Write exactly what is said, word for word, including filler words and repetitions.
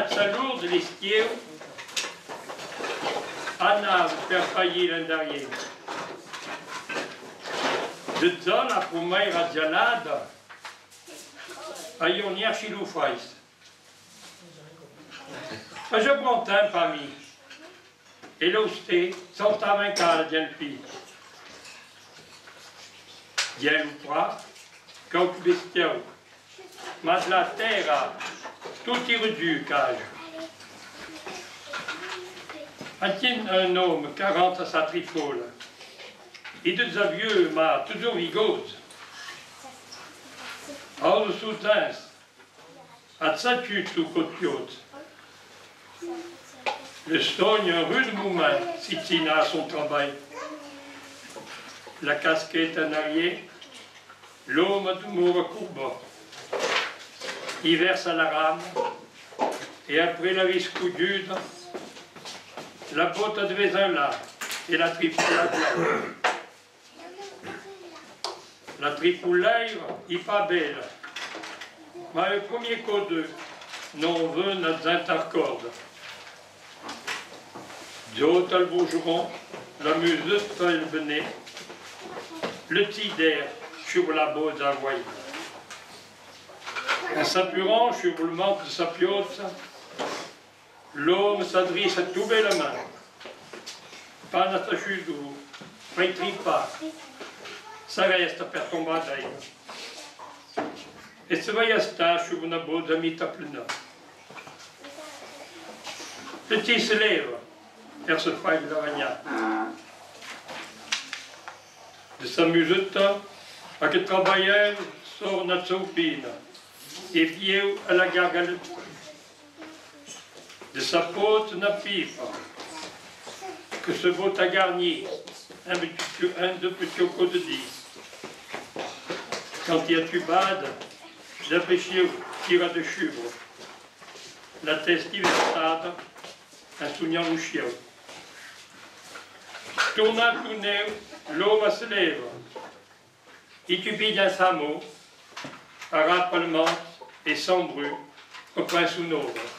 Sa lord l'estiu anava per palhir l'an darrièr. Dejà la prumèira gelada aviá nièch lo fais. Fasiá bon temps, per mi, e l'auster saltava encara dins lo pi. Dins lo prat, quauque bestiau, mas la tèrra, tot i redur quasi. Aquí un òme qu'arranca sa trifola. I dejà vieu, mas totjorn vigós. Al son temps, a chachut lo còp piòt. Le sònha un rude moment, si china a son trabalh. La casqueta en arrièr, l'òme demora corbat. I vèrsa la rama, e après l'aver escoguda, la bòta devèrs enlà e la trifola. La trifolèira i pas bèla, mas un premier còp de non vena genta còrda. Jòta al bogeron, la museta e le benet, le tidèr sur la bòja voida. En s'apurant sur le manc de sa piòcha, l'òme s'adriça tot belament, pana sa chusor, fai tripar sa rèsta per tombar d'aiga, e se vai astar sur una bòja mita plena. Le ti se lèva per se fai lavanhar. De sa museta, aquel trabalhaire sòrt una chaupina e bieu a la gargaleta. De sa pòcha una pipa que se bota a garnir un petit, un de petit còp de dis. Quand i a tubada, la pecieu tira de chubre, la tèsta vèrsada en sonhant lo cieu. Tornat lo nèu, l'òme se lèva. I tupí dins sa man, arrapa le mant e sans brut repren son òbra.